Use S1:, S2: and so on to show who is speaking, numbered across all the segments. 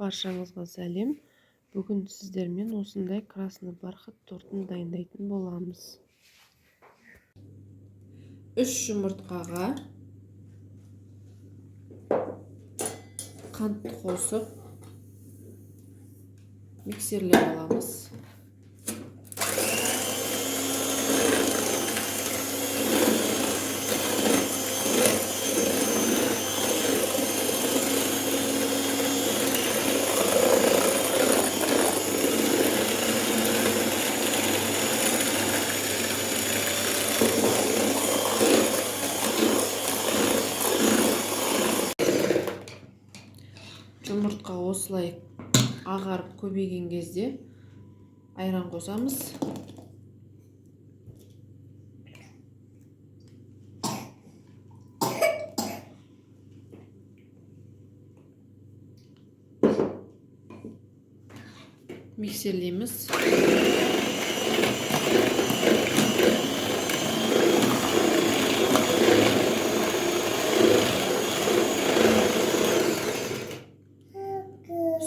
S1: Баршаңызға сәлем! Бүгін сіздермен осындай красный бархат тортын дайындайтын боламыз. 3 жұмыртқаға қант қосып миксерлеп аламыз. Жұмыртқа осылай ағарып көбейген кезде айран қосамыз. Миксерлейміз.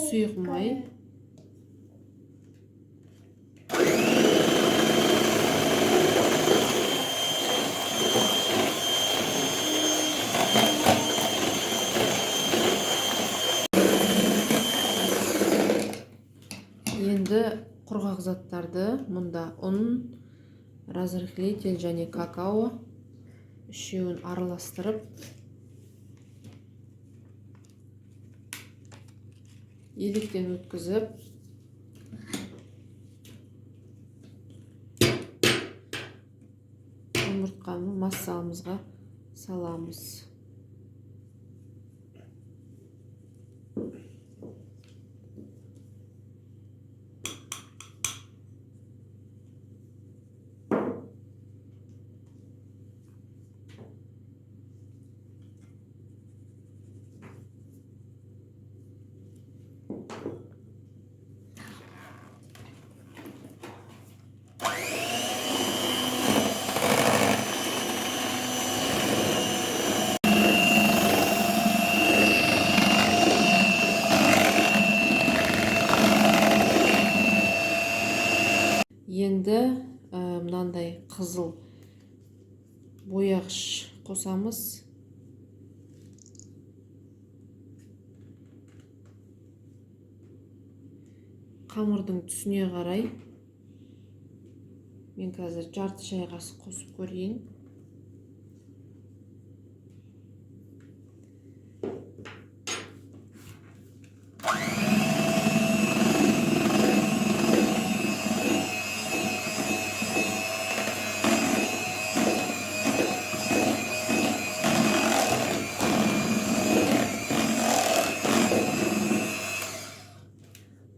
S1: Сұйық май. Енді құрғақ заттарды, мұнда ұн, разрыхлитель және какао, үшеуін араластырып електен өткізіп, жұмыртқаны массамызға саламыз. Енді мынандай қызыл бояғыш қосамыз. Қамырдың түсіне қарай мен қазір жарты шай қасық қосып көрейін.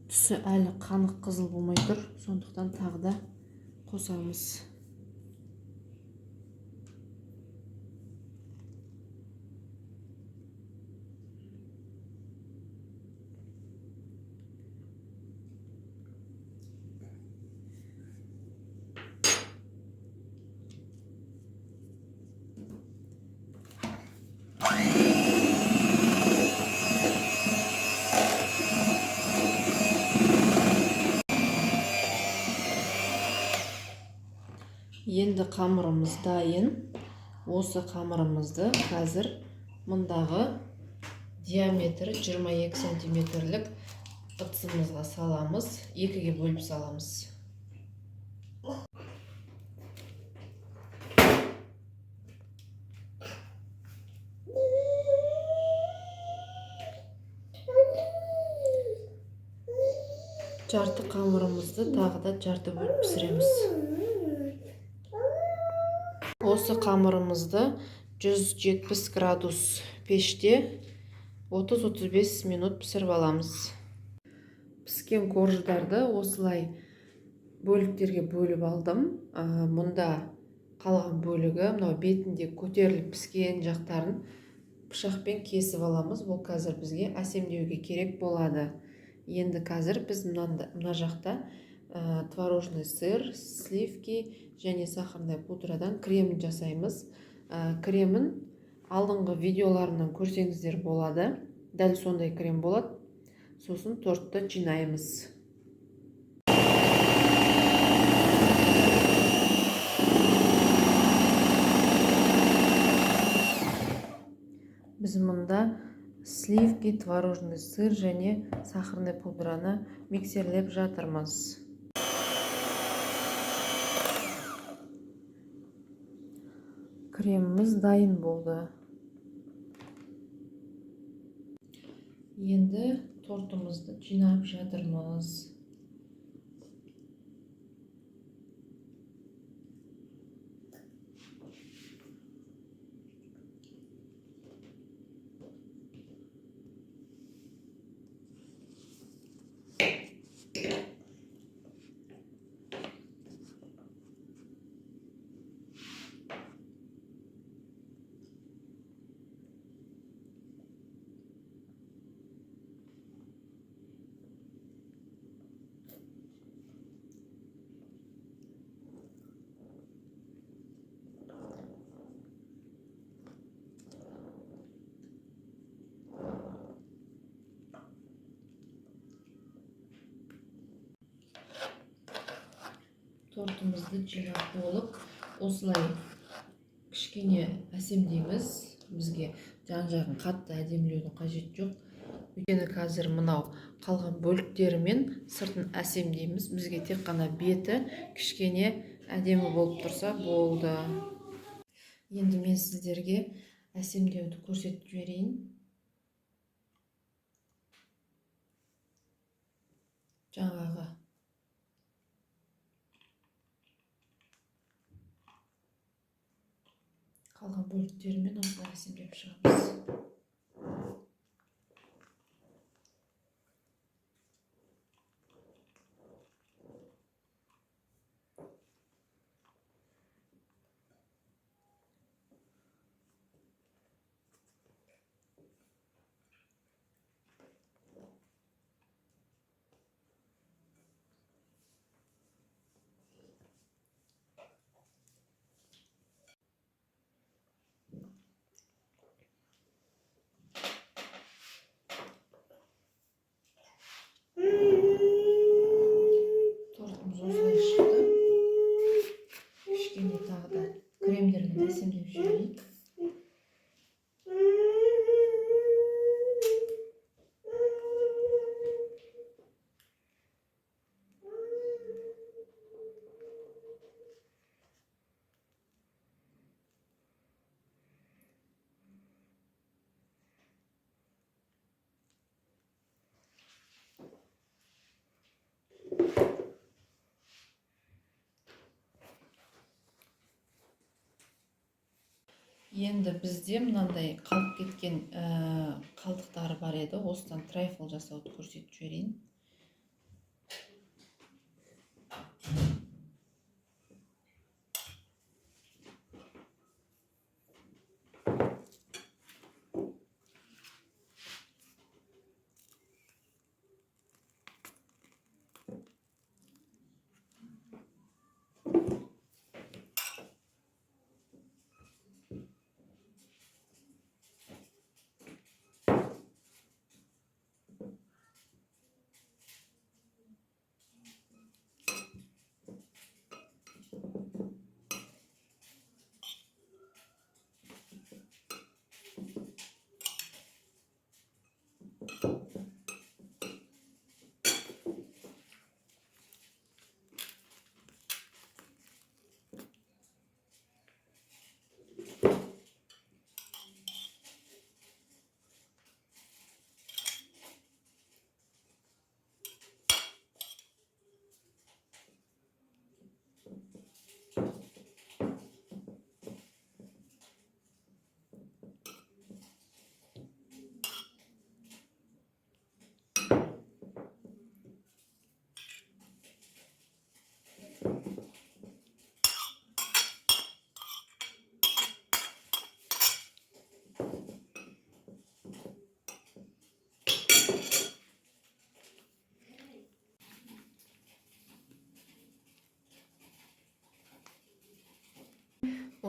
S1: Түсі әлі қанық қызыл болмай тұр, сондықтан тағы да қосамыз. Енді қамырымыз дайын. Осы қамырымызды қазір мұндағы диаметрі 22 сантиметрлік ыдысымызға саламыз, екіге бөліп саламыз. Жарты қамырымызды тағы да жарты бөліп пісіреміз. Осы қамырымызды 170 градус пеште 30-35 минут пісіріп аламыз. Піскен корждарды осылай бөліктерге бөліп алдым. Мұнда қалған бөлігі, мынау бетінде көтеріліп піскен жақтарын пышақпен кесіп аламыз. Бұл қазір бізге әсемдеуге керек болады. Енді қазір біз мына жақта творожный сыр, сливки және сахарная пудрадан кремін жасаймыз. Кремін алдыңғы видеоларымнан көрсеңіздер болады. Дәл сондай крем болады. Сосын тортты жинаймыз. Біз мұнда сливки, творожный сыр және сахарный пудраны миксерлеп жатырмыз. Креміміз дайын болды. Енді тортымызды жинап жатырмыз. Тортымызды жинап болып, осылай кішкене әсемдейміз. Бізге жан-жағын қатты әдемілеудің қажеті жоқ. Өйткені қазір мынау қалған бөліктерімен сыртын әсемдейміз. Бізге тек қана беті кішкене әдемі болып тұрса болды. Енді мен сіздерге әсемдеуді көрсетіп жіберейін. Жаңағы қалған бөліктерімен осылай әсемдеп шығамыз. Тортымыз осылай шықты. Кішкене тағы да кремдерін әсемдеп жіберейік. Енді бізде мынандай қалып кеткен қалдықтары бар еді. Осыдан трайфл жасауды көрсетіп жіберейін.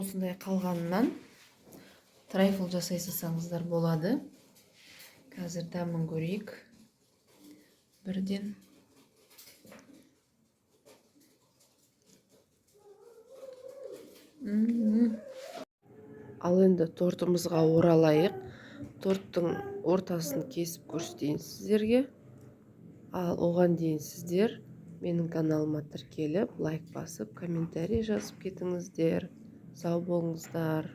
S1: Осындай қалғанынан трайфл жасай салсаңыздар болады. Қазір дәмін көрейік. Бірден. Ал енді тортымызға оралайық. Торттың ортасын кесіп көрсетейін сіздерге. Ал оған дейін сіздер менің каналыма тіркеліп, лайк басып, комментарий жазып кетіңіздер. Сау болыңыздар.